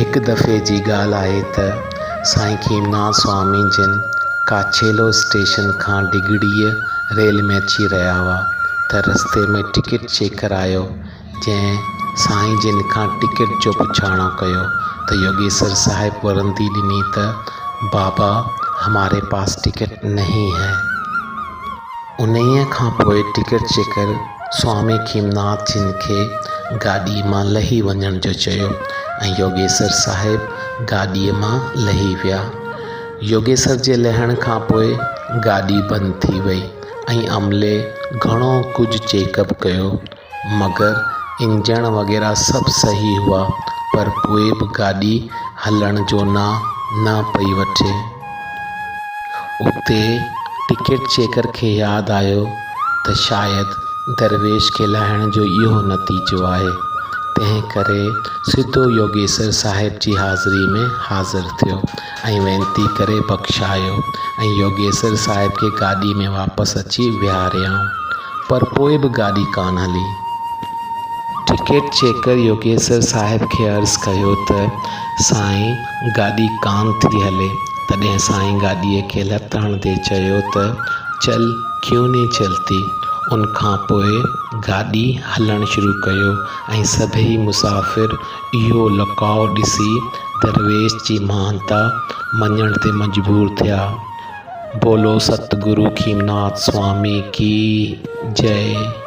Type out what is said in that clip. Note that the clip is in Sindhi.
هڪ دفعي جي ڳالهه آهي ته سائين کيمناٿ سوامي جن ڪاڇيلو اسٽيشن کان ڊگهڙيء ريل ۾ اچي رهيا هئا ته رستي ۾ ٽڪيٽ چيڪر آيو، جنهن سائين جن کان ٽڪيٽ جو پڇاڻو ڪيو ته يوگيسر صاحب ورندي ڏني ته بابا هماري پاس ٽڪيٽ نهين هي. انهيء کان پوء ٽڪيٽ چيڪر سوامي کيمناٿ جن کي گاڏيء مان لهي وڃڻ جو چيو ۽ يوگيسر صاحب گاڏيء مان لهي ويا. يوگيسر جي لهڻ کان پوء گاڏي بند ٿي وئي ۽ عملي گهڻو ڪجهه چيڪ اپ ڪيو مگر انجڻ وغيره سڀ صحيح هئا پر پوء به گاڏي هلڻ جو نانء نه پئي وٺي. اتي ٽڪيٽ چيڪر کي ياد آيو ته شايد درويش کي لاهڻ جو اهو نتيجو آهي، تنهن ڪري سڌو يوگيسر صاحب جي حاضري ۾ حاضر ٿيو ۽ وينتي ڪري بخشايو ۽ يوگيسر صاحب کي گاڏي ۾ واپس اچي ويهاريائون. پر پوء به گاڏي ڪانه هلي. ٽڪيٽ چيڪر يوگيسر صاحب کي عرض ڪيو ته سائين گاڏي ڪانه ٿي هلي. تڏهن سائين گاڏيء کي لت هڻندي چيو ته چل ڪيون نهين چلتي. ان کان پوء گاڏي هلڻ شروع ڪيو ۽ سڀئي مسافر اهو لقاء ڏسي درويش جي مهانتا مڃڻ تي مجبور ٿيا. بولو ستگرو کيمناٿ سوامي ڪي جئي.